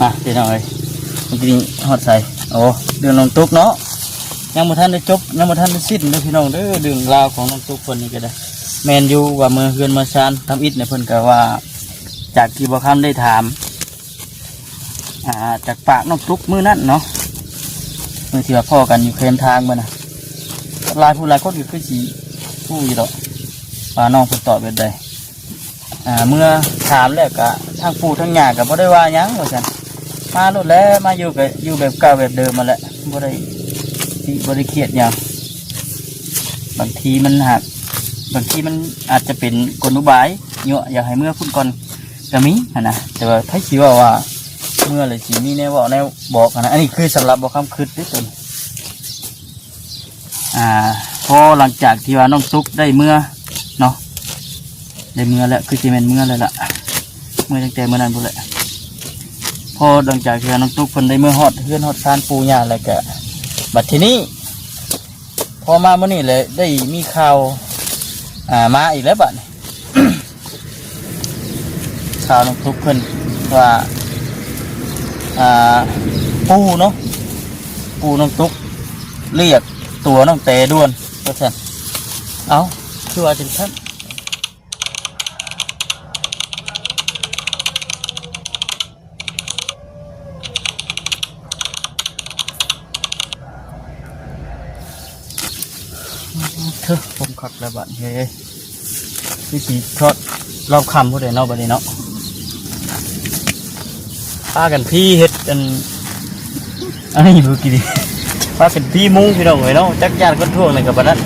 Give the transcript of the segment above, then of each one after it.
ອ່ະ ພີ່ນ້ອງເອີຍ ເມື່ອກີ້ນີ້ຮອດໃສ? ໂອ້ ເລື່ອງນ້ອງຕຸກເນາະ ຍັງບໍ່ທັນໄດ້ຈົບ ຍັງບໍ່ທັນໄດ້ສິ້ນເດີພີ່ນ້ອງເດີ. ເລື່ອງລາວຂອງນ້ອງຕຸກເພິ່ນນີ້ກໍໄດ້ ແມ່ນຢູ່ວ່າເມືອເຮືອນເມືອຊານທຳອິດນີ້ ເພິ່ນກໍວ່າ ຈາກທີ່ບໍ່ຄຳໄດ້ຖາມ ອ່າ ຈາກປາກນ້ອງຕຸກມື້ນັ້ນເນາະ ມື້ທີ່ວ່າພໍ້ກັນຢູ່ແຄມທາງມື້ນະ ຫຼາຍຜູ້ຫຼາຍຄົນກໍຄືຊິຮູ້ຢູ່ດອກ ວ່ານ້ອງເພິ່ນຕອບແບບໃດ. ອ່າ ເມື່ອຖາມແລ້ວກະທາງປູ່ທາງຍ່າກໍບໍ່ໄດ້ວ່າຫຍັງວ່າຊັ້ນ ມາໂລດແຫຼະ ມາຢູ່ກໍຢູ່ແບບເກົ່າແບບເດີມຫັ້ນແຫຼະ ບໍ່ໄດ້ຕິບໍ່ໄດ້ຄຽດຫຍັງ. ບາງທີມັນຫາກ ບາງທີມັນອາດຈະເປັນກົນອຸບາຍຍົວະຢາກໃຫ້ເມືອພຸ້ນກ່ອນກໍມີຫັ້ນນະ ແຕ່ວ່າໃຜຊິເວົ້າວ່າເມືອແລ້ວຊິມີແນວເວົ້າແນວບອກຫັ້ນນະ. ອັນນີ້ຄືສຳລັບບໍ່ຄຳຄິດເດ້ຕົວນີ້. ອ່າ ພໍຫຼັງຈາກທີ່ວ່ານ້ອງຕຸກໄດ້ເມືອເນາະ ໄດ້ເມືອແລ້ວ ຄືຊິແມ່ນເມືອແລ້ວລະ ເມືອຕັ້ງແຕ່ມື້ນັ້ນພຸ້ນແຫຼະ. ພໍຫຼັງຈາກທີ່ວ່ານ້ອງຕຸກເພິ່ນໄດ້ເມືອຮອດເຮືອນຮອດຊານປູ່ຍ່າແລ້ວກະ ບັດທີນີ້ ພໍມາມື້ນີ້ແຫຼະ ໄດ້ມີຂ່າວ ອ່າ ມາອີກແລ້ວບັດນີ້. ຂ່າວນ້ອງຕຸກເພິ່ນວ່າ ອ່າ ປູ່ເນາະ ປູ່ນ້ອງຕຸກລຽກຕົວນ້ອງແຕດ່ວນວ່າຊັ້ນ. ເອົ້າ ຄືວ່າຈັ່ງຊັ້ນ? ເທີ ຄົມຄັກແລ້ວບາດນີ້ ຄືຊິທອດລອບຄ່ຳພຸ້ນແຫຼະເນາະ ບາດນີ້ເນາະ. ພາກັນພີເຮັດອັນ ອັນນີ້ບໍ່ກິນ ພາກັນພີມຸງພີ່ນ້ອງເອີຍເນາະ. ຈັກຢ້ານຄົນທ້ວງນີ້ກໍປານນັ້ນ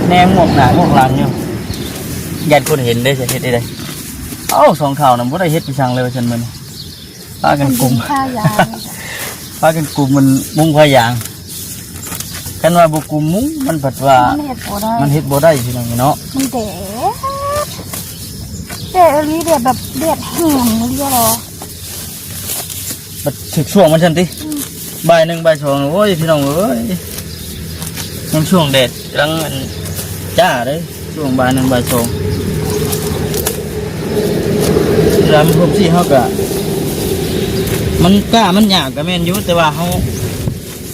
ແນມງວກໜ້າງວກຫຼັງຢູ່ ຢ້ານຄົນເຫັນເດ້ ຈະເຮັດໄດ້ໃດ. ເອົ້າ ສອງເຖົ້ານັ້ນບໍ່ໄດ້ເຮັດອີ່ຫຍັງເລີຍວ່າຊັ້ນມື້ນີ້. ພາກັນກຸມ ພາກັນກຸມມັນມຸງຜ້າຢາງ. ຄັນວ່າບໍ່ກຸມມຸງມັນພັດວ່າ ມັນເຮັດບໍ່ໄດ້ ມັນເຮັດບໍ່ໄດ້ພີ່ນ້ອງເນາະ. ມັນແດດ ແດດອີ່ຫຼີ ແດດແບບແດດແຮງອີ່ຫຼີ. ບັດຖືກຊ່ວງມັນຊັ້ນຕິ ອືມ ບ່າຍໜຶ່ງບ່າຍສອງ ໂອ້ຍ ພີ່ນ້ອງເອີຍ ຍັງຊ່ວງແດດກຳລັງອັນຈ້າເດ້ ຊ່ວງບ່າຍໜຶ່ງບ່າຍສອງ. ເວລາມັນຮົ່ມຊີ້ເຮົາກະ ມັນກ້າມັນຫຍ້າກະແມ່ນຢູ່ ແຕ່ວ່າເຮົາ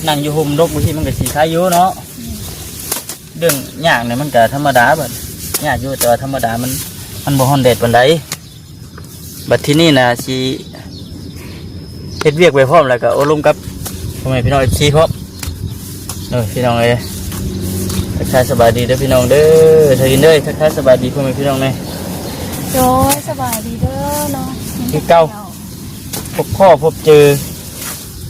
ນັ່ງຢູ່ຮົ່ມດົກບາງທີມັນກະຊິຄາຍຢູ່ເນາະ. ອືມ ເລື່ອງຫຍ້ານີ້ມັນກະທຳມະດາ ບັດຫຍ້າຢູ່ ແຕ່ວ່າທຳມະດາ ມັນ ມັນບໍ່ຮ້ອນແດດປານໃດ. ບັດທີນີ້ນະ ຊິເຮັດວຽກໄປພ້ອມ ແລ້ວກໍໂອ້ລົມກັບພໍ່ແມ່ພີ່ນ້ອງເອັຟຊີພ້ອມເດີພີ່ນ້ອງເອີຍ. ທັກທາຍສະບາຍດີເດີພີ່ນ້ອງເດີ. ທະວິນເດີ ທັກທາຍສະບາຍດີພໍ່ແມ່ພີ່ນ້ອງແດ່. ໂດຍ ສະບາຍດີເດີເນາະ. ຄືເກົ່າ ພົບພໍ້ພົບເຈີ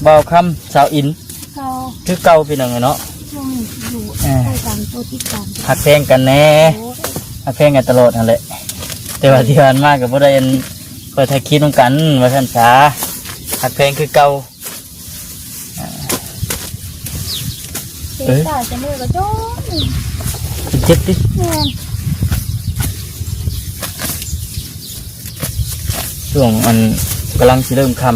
ບ່າວຄຳ ສາວອິນ ເກົ່າ ຄືເກົ່າພີ່ນ້ອງເອີຍເນາະ. ຊ່ວງນີ້ຢູ່ ເອີ ໃກ້ກັນ ໂຕຕິດກັນ ຮັກແພງກັນແດ່. ໂອ້ຍ ຮັກແພງກັນຕະຫຼອດຫັ້ນແຫຼະ ແຕ່ວ່າທີ່ຜ່ານມາກໍບໍ່ໄດ້ອັນ ເປີດຖ່າຍຄລິບນຳກັນວ່າຊັ້ນຊະ. ຮັກແພງຄືເກົ່າ. ອ່າ ເຈັບ ເອີ ຕາຍ ຈະເມື່ອຍກໍຈົນ ເຈັບຕິ. ແມ່ນ ຊ່ວງອັນກຳລັງຊິເລີ່ມຄ່ຳ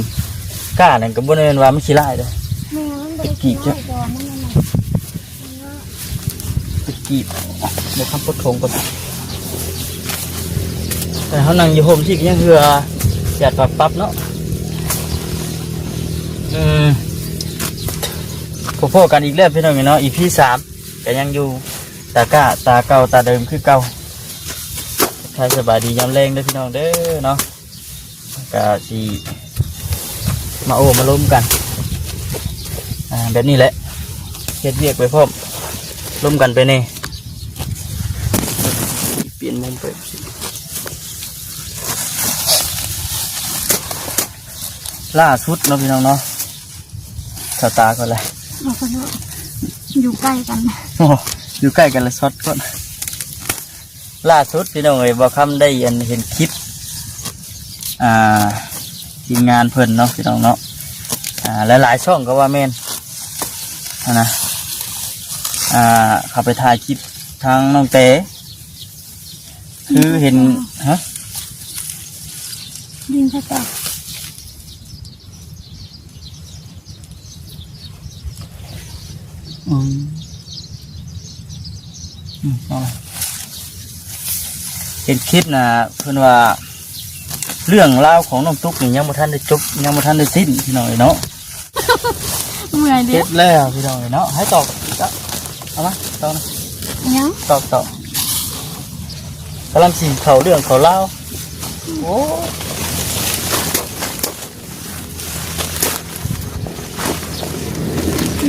ກ້ານັ້ນກໍບໍ່ແມ່ນວ່າມັນຂີ້ຮ້າຍເດ້. ແມ່ນ ມັນບໍ່ໄດ້ຂີ້ຮ້າຍ ແຕ່ວ່າມັນນັ້ນນະ ເປັນກີບ ບໍ່ຄຳປົດຖົງກ່ອນ. ແຕ່ເຮົານັ່ງຢູ່ຮົ່ມຊີ້ກໍຍັງເຫື່ອ ຢາດປັບໆເນາະ. ອືມ ພໍ້ໆກັນອີກແລ້ວພີ່ນ້ອງເນາະ ອີພີສາມ ກໍຍັງຢູ່ຕາກ້າຕາເກົ່າຕາເດີມຄືເກົ່າ. ທັກທາຍສະບາຍດີຍາມແລງເດີພີ່ນ້ອງເດີເນາະ. ກະຊິມາໂອ້ມາລົມກັນ ອ່າ ແບບນີ້ແຫຼະ ເຮັດວຽກໄປພ້ອມ ລົມກັນໄປແດ່. ປ່ຽນມຸມໄປ ລ່າສຸດເນາະພີ່ນ້ອງເນາະ ສາຍຕາກ່ອນແຫຼະ ເອົາກ່ອນເນາະ ຢູ່ໃກ້ກັນ ໂອ້ ຢູ່ໃກ້ກັນລະຊັອດກ່ອນ. ລ່າສຸດພີ່ນ້ອງເອີຍ ບ່າວຄຳໄດ້ອັນເຫັນຄລິບ ອ່າ ທີມງານເພິ່ນເນາະພີ່ນ້ອງເນາະ ອ່າ ຫຼາຍໆຊ່ອງກໍວ່າແມ່ນຫັ້ນນະ ອ່າ ເຂົ້າໄປຖ່າຍຄລິບທາງນ້ອງແຕ ຄືເຫັນ ຮະ ດິນສະຕາ ອືມ ອືມ ເອົາ ເຫັນຄລິບນະ ເພິ່ນວ່າ ເລື່ອງລາວຂອງນ້ອງຕຸກນີ້ຍັງບໍ່ທັນໄດ້ຈົບ ຍັງບໍ່ທັນໄດ້ສິ້ນ ພີ່ນ້ອງເອີຍເນາະ. ເມື່ອຍເດ້ ເຮັດແລ້ວ ພີ່ນ້ອງເອີຍເນາະ. ໃຫ້ຕອກ ເອົາມາ ຕອກ ຫຍັງ ຕອກ ຕອກ ກຳລັງຊິເຂົ້າເລື່ອງເຂົ້າລາວ. ໂອ້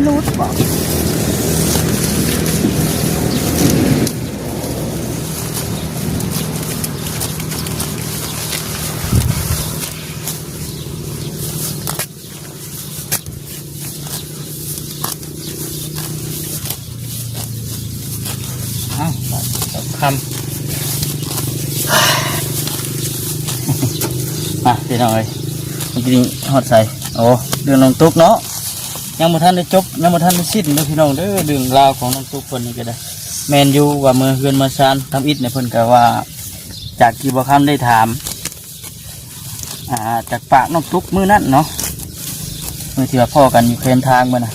ຫຼຸດບໍ? ອ້າວ ຄຳ ອ່ະ ພີ່ນ້ອງເອີຍ ເມື່ອກີ້ນີ້ຮອດໃສ? ໂອ້ ເລື່ອງນ້ອງຕຸກເນາະ ຍັງບໍ່ທັນໄດ້ຈົບ ຍັງບໍ່ທັນໄດ້ສິ້ນເດີພີ່ນ້ອງເດີ. ເລື່ອງລາວຂອງນ້ອງຕຸກເພິ່ນນີ້ກໍໄດ້ ແມ່ນຢູ່ວ່າເມືອເຮືອນເມືອຊານ ທຳອິດນີ້ເພິ່ນກໍວ່າ ຈາກທີ່ບ່າວຄຳໄດ້ຖາມ ອ່າ ຈາກປາກນ້ອງຕຸກມື້ນັ້ນເນາະ ມື້ທີ່ວ່າພໍ້ກັນຢູ່ແຄມທາງມື້ນະ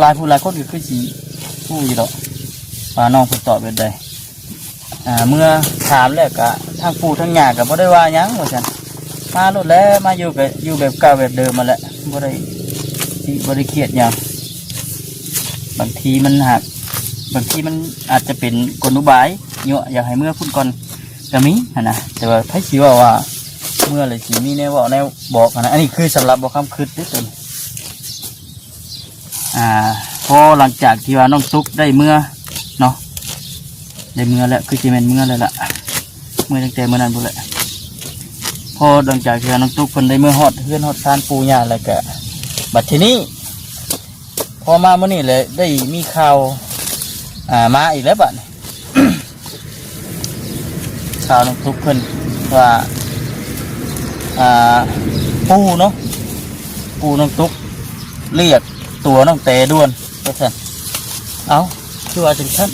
ຫຼາຍຜູ້ຫຼາຍຄົນກໍຄືຊິຮູ້ຢູ່ດອກວ່ານ້ອງເພິ່ນຕອບແບບໃດ. ອ່າ ເມື່ອຖາມແລ້ວກະທາງປູ່ທາງຍ່າກໍບໍ່ໄດ້ວ່າຫຍັງວ່າຊັ້ນ ມາໂລດແຫຼະ ມາຢູ່ກໍຢູ່ແບບເກົ່າແບບເດີມຫັ້ນແຫຼະ ບໍ່ໄດ້ຕິບໍ່ໄດ້ຄຽດຫຍັງ. ບາງທີມັນຫາກ ບາງທີມັນອາດຈະເປັນກົນອຸບາຍຍົວະຢາກໃຫ້ເມືອພຸ້ນກ່ອນ ກໍມີຫັ້ນນະ ແຕ່ວ່າໃຜຊິເວົ້າວ່າເມືອແລ້ວຊິມີແນວເວົ້າແນວບອກຫັ້ນນະ. ອັນນີ້ຄືສຳລັບບ່າວຄຳຄິດເດ້ຕົວນີ້ ອ່າ ພໍຫຼັງຈາກທີ່ວ່ານ້ອງຕຸກໄດ້ເມືອເນາະ ໄດ້ເມືອແລ້ວ ຄືຊິແມ່ນເມືອແລ້ວລະ ເມືອຕັ້ງແຕ່ມື້ນັ້ນພຸ້ນແຫຼະ. ພໍຫຼັງຈາກທີ່ວ່ານ້ອງຕຸກເພິ່ນໄດ້ເມືອຮອດເຮືອນຮອດຊານປູ່ຍ່າແລ້ວກະ ບັດທີນີ້ ພໍມາມື້ນີ້ແຫຼະ ໄດ້ມີຂ່າວ ອ່າ ມາອີກແລ້ວບາດນີ້ ຂ່າວນ້ອງຕຸກເພິ່ນວ່າ ອ່າ ປູ່ເນາະ ປູ່ນ້ອງຕຸກລຽກຕົວນ້ອງແຕດ່ວນວ່າຊັ້ນ. ເອົ້າ ຄືວ່າຈັ່ງຊັ້ນ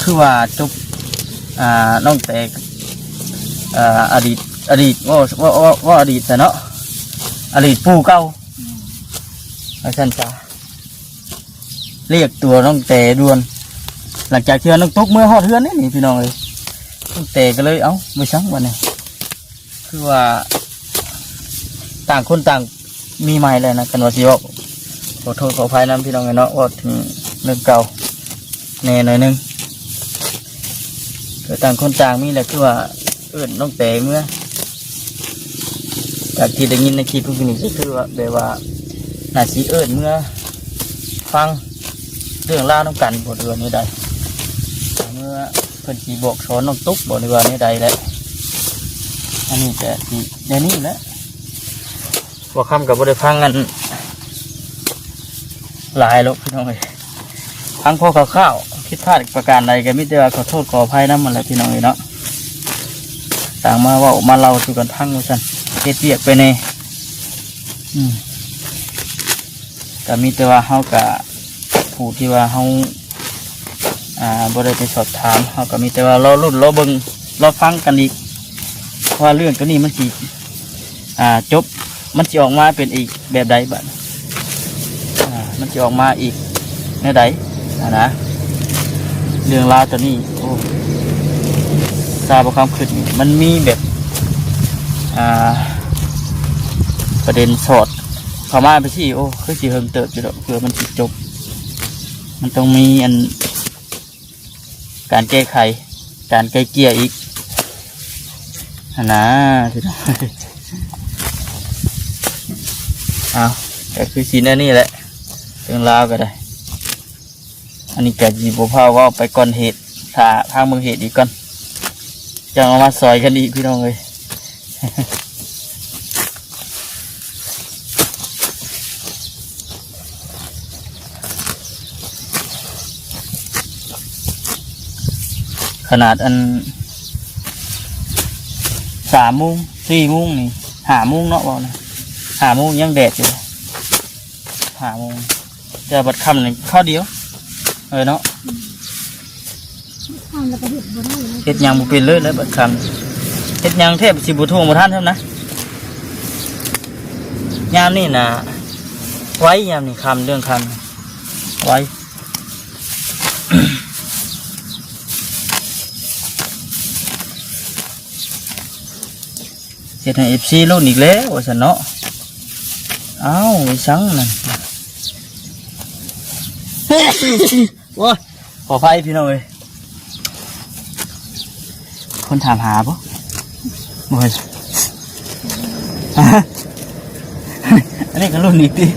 ຄືວ່າຈົບ ອ່າ ນ້ອງແຕ ອ່າ ອະດີດ ອະດີດ ເວົ້າ ເວົ້າ ເວົ້າ ເວົ້າອະດີດຊະເນາະ ອະດີດປູ່ເກົ່າ ອືມ ວ່າຊັ້ນຊະ ລຽກຕົວນ້ອງແຕດ່ວນ. ຫຼັງຈາກທີ່ວ່ານ້ອງຕຸກເມືອຮອດເຮືອນນີ້ ພີ່ນ້ອງເອີຍ ນ້ອງແຕກໍເລີຍ ເອົ້າ ບໍ່ຊັງບັດນີ້ ຄືວ່າຕ່າງຄົນຕ່າງມີໃໝ່ແລ້ວນະ ຄັນວ່າຊິເວົ້າ ຂໍໂທດຂໍອະໄພນຳພີ່ນ້ອງເອີຍເນາະ ເວົ້າເຖິງເລື່ອງເກົ່າແດ່ໜ້ອຍໜຶ່ງ ຄືຕ່າງຄົນຕ່າງມີແຫຼະ ຄືວ່າເອີ້ນນ້ອງແຕເມືອ ຈາກທີ່ໄດ້ຍິນໃນຄລິບເມື່ອກີ້ນີ້ ກໍຄືວ່າແບບວ່າໜ້າຊິເອີ້ນເມືອຟັງເລື່ອງລາວນຳກັນບໍ ຫຼືວ່າແນວໃດ ເມືອ ເພິ່ນຊິບອກສອນນ້ອງຕຸກບໍ ຫຼືວ່າແນວໃດແຫຼະ. ອັນນີ້ກະຊິແນວນີ້ແຫຼະ ບ່າວຄຳກໍບໍ່ໄດ້ຟັງອັນຫຼາຍດອກພີ່ນ້ອງເອີຍ ຟັງພໍຄ່າວໆ ຜິດພາດປະການໃດກໍມີແຕ່ວ່າຂໍໂທດຂໍອະໄພນຳຫັ້ນແຫຼະພີ່ນ້ອງເອີຍເນາະ. ຕ່າງມາເວົ້າມາເລົ່າສູ່ກັນຟັງວ່າຊັ້ນ ເຮັດວຽກໄປແດ່ ອືມ ກໍມີແຕ່ວ່າເຮົາກະ ຜູ້ທີ່ວ່າເຮົາ ອ່າ ບໍ່ໄດ້ໄປສອບຖາມ ເຮົາກໍມີແຕ່ວ່າລໍລຸ້ນລໍເບິ່ງລໍຟັງກັນອີກ ວ່າເລື່ອງໂຕນີ້ມັນຊິ ອ່າ ຈົບ ມັນຊິອອກມາເປັນອີກແບບໃດບາດ ອ່າ ມັນຊິອອກມາອີກແນວໃດຫັ້ນນະ. ເລື່ອງລາວໂຕນີ້ ໂອ້ ຊາວບໍ່ຄຳຄິດນີ້ ມັນມີແບບ ອ່າ ປະເດັນສອດ ເຂົ້າມາໄປຊີ້ ໂອ້ ຄືຊິເຫິງເຕີບຢູ່ດອກ ເພື່ອມັນຊິຈົບ ມັນຕ້ອງມີອັນ ການແກ້ໄຂ ການໄກ່ເກ່ຍອີກຫັ້ນນາ ພີ່ນ້ອງ. ເອົາ ກໍຄືຊິແນວນີ້ແຫຼະ ເລື່ອງລາວກໍໄດ້. ອັນນີ້ກໍຊິບໍ່ພາເວົ້າໄປກ່ອນເຫດ ຖ້າທາງເມືອງເຫດອີກກ່ອນ ຈັ່ງເອົາມາຊ່ອຍກັນອີກ ພີ່ນ້ອງເອີຍ. ຂະໜາດອັນ ສາມໂມງ ສີ່ໂມງນີ້ ຫ້າໂມງເນາະ ເວົ້ານະ ຫ້າໂມງຍັງແດດຢູ່ ຫ້າໂມງ ແຕ່ບັດຄ່ຳນີ້ຄາວດຽວ ເອີເນາະ ອືມ ເຮັດຫຍັງບໍ່ເປັນເລີຍແຫຼະບັດຄ່ຳ ເຮັດຫຍັງແທບຊິບໍ່ທົ່ວງບໍ່ທັນຊ້ຳນະ. ຍາມນີ້ນະ ໄວ ຍາມນີ້ຄ່ຳ ເລື່ອງຄ່ຳໄວ. ເຮັດໃຫ້ເອັຟຊີລຸ້ນອີກແລ້ວວ່າຊັ້ນເນາະ. ອ້າວ ອີຫຍັງນັ້ນ? ໂອ້ຍ ຂໍອະໄພພີ່ນ້ອງເອີຍ. ຄົນຖາມຫາບໍ່? ບໍ່. ອັນນີ້ກໍລຸ້ນອີກຕິ?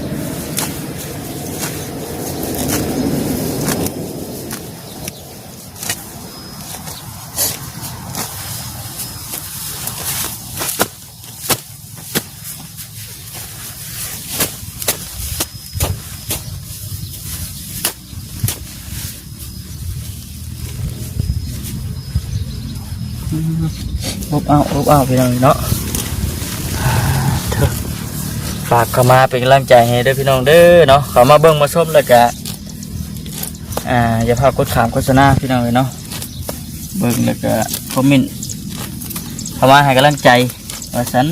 ອືມ ອົບອ້າວ ອົບອ້າວ ພີ່ນ້ອງເນາະ. ເອີ ຝາກເຂົ້າມາເປັນກຳລັງໃຈໃຫ້ເດີພີ່ນ້ອງເດີເນາະ. ເຂົ້າມາເບິ່ງມາຊົມແລ້ວກະ ອ່າ ຢ່າພາດກົດຂ້າມໂຄສະນາພີ່ນ້ອງເອີຍເນາະ. ເບິ່ງແລ້ວກະຄອມເມັນເຂົ້າມາໃຫ້ກຳລັງໃຈວ່າຊັ້ນ.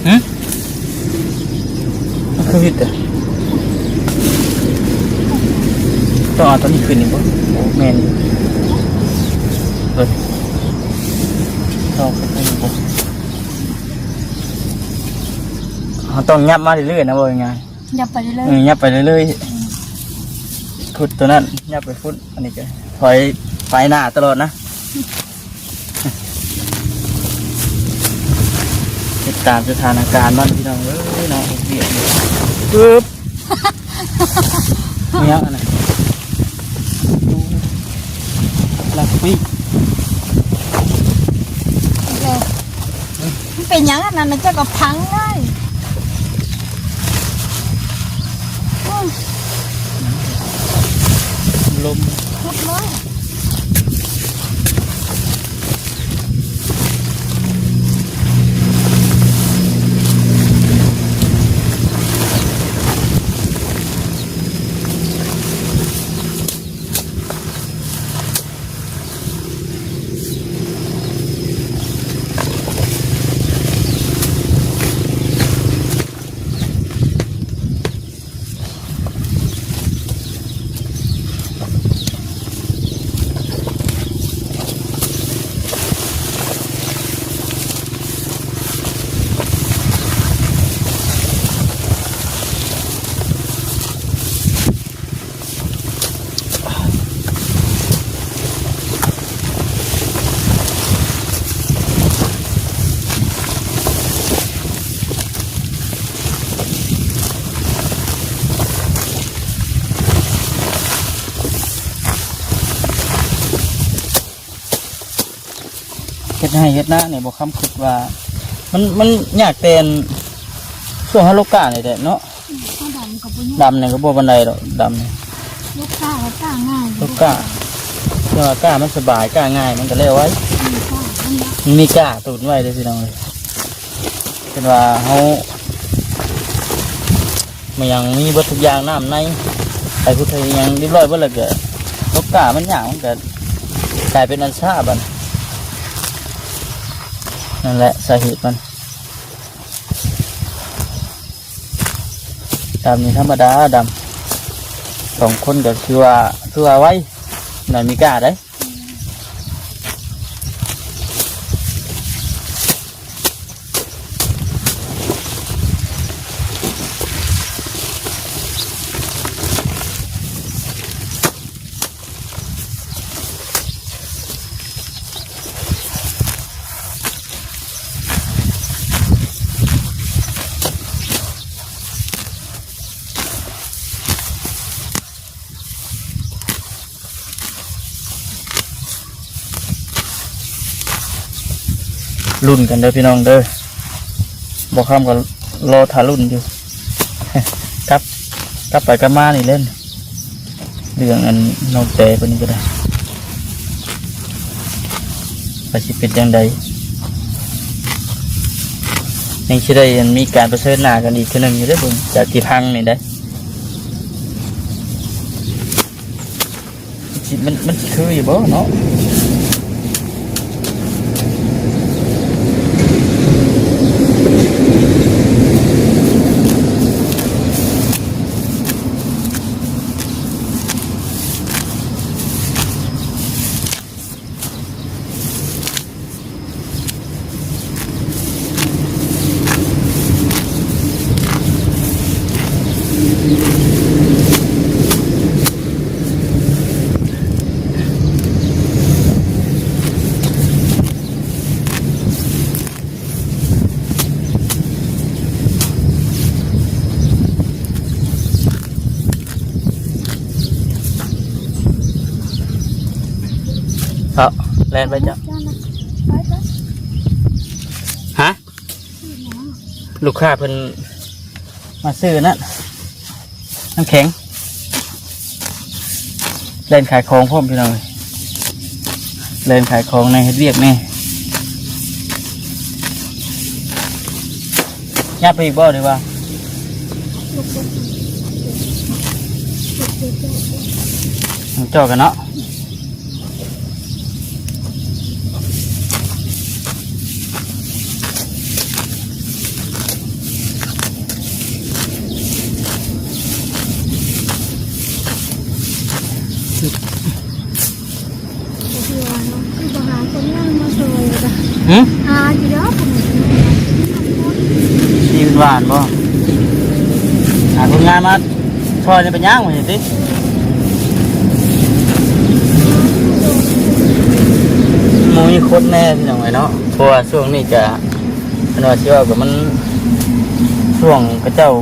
ຫຶ? ມັນຄືວິດເດ? ຕ້ອງເອົາຕົວນີ້ຂຶ້ນນີ້ບໍ່? ໂອ້ ແມ່ນຢູ່. ເບິ່ງ ຕ້ອງຂຶ້ນໄປນີ້ບໍ່? ເຮົາຕ້ອງຫຍັບມາເລື້ອຍໆນະ ເວົ້າງ່າຍໆ. ຫຍັບໄປເລື້ອຍໆ ເອີ ຫຍັບໄປເລື້ອຍໆ. ອືມ ຂຸດຕົວນັ້ນ ຫຍັບໄປພຸ້ນ ອັນນີ້ກໍຖອຍໄປໜ້າຕະຫຼອດນະ. ຕິດຕາມສະຖານະການມັນ ພີ່ນ້ອງເອີຍເນາະ. ເຮັດວຽກຢູ່ ປຶບ ມີຫຍັງອັນນັ້ນ? ລັກປີກ ເອີ ມັນເປັນຫຍັງອັນນັ້ນນະ? ເຈົ້າກໍພັງໄດ້. ອືມ ລົມ ຂຸດເລີຍ. ເຮັດໄຮ່ເຮັດນານີ້ ບໍ່ຄຳຄິດວ່າ ມັນ ມັນຍາກແຕ່ອັນ ຊ່ວງເຮົາລົກກ້ານີ້ແຫຼະເນາະ. ອືມ ເຮົາດຳກໍບໍ່ຍາກ ດຳນີ້ກໍບໍ່ປານໃດດອກ ດຳນີ້ ລົກກ້າກໍກ້າງ່າຍ ລົກກ້າ ແຕ່ວ່າກ້າມັນສະບາຍ ກ້າງ່າຍ ມັນກໍແລ້ວໄວ. ອືມ ກ້າມັນນະ ມັນມີກ້າຕູນໄວ້ເດ້ພີ່ນ້ອງເອີຍ. ເປັນວ່າເຮົາ ມັນຍັງມີເບິດທຸກຢ່າງ ນ້ຳໃນ ໄປພຸ້ນໄປຫຍັງຮຽບຮ້ອຍເບິດແລ້ວ ກໍລົກກ້າມັນຍາກ ມັນກໍກາຍເປັນອັນຊ້າບັດ. ນັ້ນແຫຼະສາເຫດມັນ ດຳນີ້ທຳມະດາ ດຳ ສອງຄົນກໍຄືວ່າ ຄືວ່າໄວ ໜ້ອຍມີກ້າໄດ໋. ລຸ້ນກັນເດີພີ່ນ້ອງເດີ ບໍ່ຄຳກໍລໍຖ້າລຸ້ນຢູ່ ກັບ ກັບໄປກັບມານີ້ແຫຼະ ເລື່ອງອັນນ້ອງແຕເພິ່ນນີ້ກໍໄດ້ ວ່າຊິເປັນຈັ່ງໃດ ຍັງຊິໄດ້ອັນມີການປະເຊີນໜ້າກັນອີກເທື່ອໜຶ່ງຢູ່ເດ້ ເບິ່ງຈາກທີ່ຟັງນີ້ໄດ໋. ມັນຊິ ມັນ ມັນຊິຄືຢູ່ບໍ່ເນາະ? ເອົາ ແລ່ນໄປເຈົ້າ. ຮະ? ລູກຄ້າເພິ່ນມາຊື້ນັ້ນ ນ້ຳແຂງ ແລ່ນຂາຍຂອງພ້ອມ ພີ່ນ້ອງເອີຍ. ແລ່ນຂາຍຂອງແດ່ ເຮັດວຽກແດ່. ຍາບໄປອີກບໍ່ ຫຼືວ່າ ມັນເຈາະກັນເນາະ? ຄືບໍ່ຫາຄົນງານມາຊ່ອຍລະກະ ຫຶ? ຫາຢູ່ດອກ. ທີ່ເພິ່ນວ່າຫັ້ນບໍ່? ຫາຄົນງານມາຊ່ອຍນີ້ເປັນຫຍັງວ່າຊັ້ນຕິ? ບໍ່ມີຄົນແນ່ ພີ່ນ້ອງເອີຍເນາະ. ເພາະວ່າຊ່ວງນີ້ກະ ອັນວ່າຊິເວົ້າກະ ມັນຊ່ວງເຂົາເຈົ້າ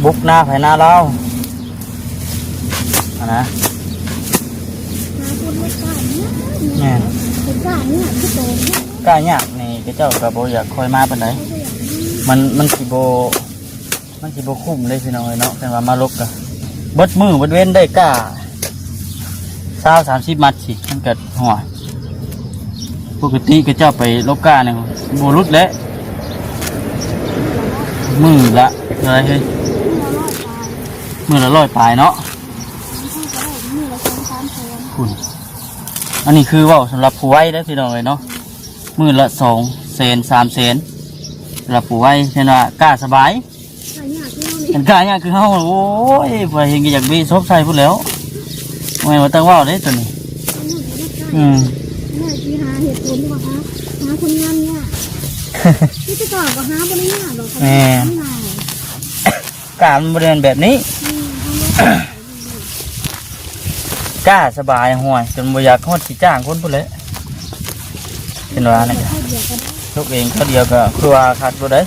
ບຸກນາໃຜນາລາວ ຫັ້ນນະ. ຫາຄົນເຮັດກ້າຍາກ ແມ່ນ ເຮັດກ້າຍາກຄືໂຕ ກ້າຍາກນີ້ ເຂົາເຈົ້າກະບໍ່ຢາກຄ່ອຍມາປານໃດ. ມັນ ມັນຊິບໍ່ ມັນຊິບໍ່ຄຸ້ມເດ້ ພີ່ນ້ອງເອີຍເນາະ. ຄັນວ່າມາລົກກະເບິດມື້ເບິດເວັນໄດ້ກ້າຊາວສາມສິບມັດຊິ ມັນກະ ໂອ້ຍ ປົກກະຕິເຂົາເຈົ້າໄປລົກກ້ານີ້ບໍ່ຫຼຸດແຫຼະ. ມື້ລະເທົ່າໃດເຮີ້ຍ? ມື້ລະຮ້ອຍປາຍເນາະ. ພຸ້ນ ອັນນີ້ຄືເວົ້າສຳລັບຜູ້ໄວເດີ ພີ່ນ້ອງເອີຍເນາະ. ມື້ລະສອງແສນ ສາມແສນ ສຳລັບຜູ້ໄວ ເຫັນວ່າກ້າສະບາຍ. ມັນກ້າຍາກຄືເຮົາ ໂອ້ຍ ຜູ້ໃດເຫັນກະຢາກເບະສົບໃສ່ພຸ້ນແຫຼ້ວ. ບໍ່ແມ່ນວ່າຕ້ອງເວົ້າເດ້ໂຕນີ້. ອືມ ໜ້ອຍຊິຫາເຫດຜົນວ່າຫາ ຫາຄົນງານຍາກ ທີ່ແຕ່ກ່ອນກະຫາບໍ່ໄດ້ຍາກດອກ. ແມ່ນ ກ້າມັນບໍ່ໄດ້ແມ່ນແບບນີ້. ອືມ ກ້າສະບາຍ ຫ້ວຍ ຈົນບໍ່ຢາກຮອດຊິຈ້າງຄົນພຸ້ນແຫຼະ. ເຫັນວ່ານັ້ນກະ ລົກເອງຄາວດຽວກະຄືວ່າຄັກໂລດໃດ໋.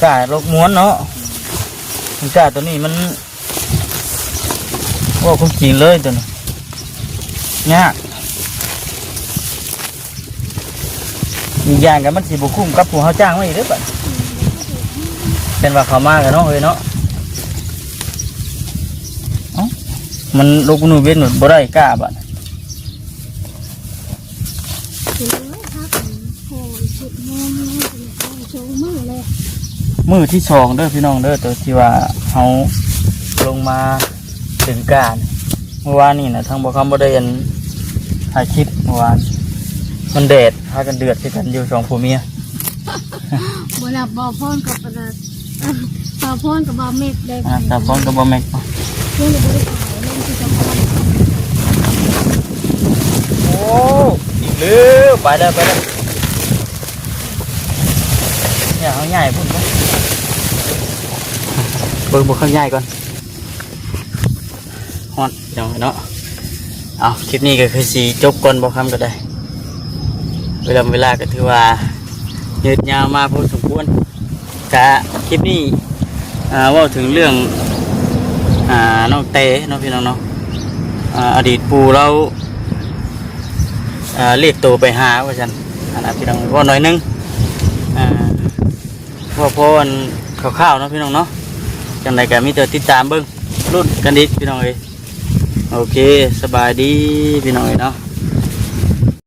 ກ້າລົກມ່ວນເນາະ. ກ້າໂຕນີ້ມັນ ເວົ້າຄວາມຈິງເລີຍໂຕນີ້ ຍາກ. ອີກຢ່າງກະມັນຊິບໍ່ຄຸ້ມກັບຜູ້ເຮົາຈ້າງມາອີກເດ້ບາດ. ເຫັນວ່າເຂົາມາກະເນາະ ເອີຍເນາະ. ເອົ້າ ມັນລົກມື້ເວັນບໍ່ໄດ້ກ້າບາດ. ມື້ທີສອງເດີພີ່ນ້ອງເດີ ໂຕທີ່ວ່າເຮົາລົງມາດຶງກ້າ. ມື້ວານນີ້ນະ ທາງບ່າວຄຳບໍ່ໄດ້ອັນ ຖ່າຍຄລິບມື້ວານ ມັນແດດ ພາກັນເດືອດໃສ່ກັນຢູ່ສອງຜົວເມຍ. ບໍ່ນັບບ່າວພອນກັບອັນນັ້ນ ບ່າວພອນກັບບ່າວເມັກເດ້. ອ່າ ບ່າວພອນກັບບ່າວເມັກ ເພິ່ນບໍ່ໄດ້ຂາຍ ລົງທີ່ສອງພັນ. ໂອ້ ອີກແລ້ວ ໄປແລ້ວ ໄປແລ້ວ. ເຮົາຍ້າຍພຸ້ນເນາະ ເບິ່ງບ່າວຄຳຍ້າຍກ່ອນ. ຮອດພີ່ນ້ອງເນາະ. ເອົາ ຄລິບນີ້ກະຄືຊິຈົບກ່ອນ ບ່າວຄຳກະໄດ້ ເວລາ ເວລາກະຖືວ່າຍືດຍາວມາພໍສົມຄວນ. ກະຄລິບນີ້ ອ່າ ເວົ້າເຖິງເລື່ອງ ອ່າ ນ້ອງແຕເນາະ ພີ່ນ້ອງເນາະ. ອ່າ ອະດີດປູ່ລາວ ອ່າ ລຽກໂຕໄປຫາວ່າຊັ້ນ ຫັ້ນນະ ພີ່ນ້ອງ ເວົ້າໜ້ອຍໜຶ່ງ ອ່າ ເວົ້າພໍອັນຄ່າວໆເນາະ ພີ່ນ້ອງເນາະ. ຈັ່ງໃດກະມີແຕ່ຕິດຕາມເບິ່ງ ລຸ້ນກັນອີກ ພີ່ນ້ອງເອີຍ. ໂອເຄ ສະບາຍດີ ພີ່ນ້ອງເອີຍເນາະ.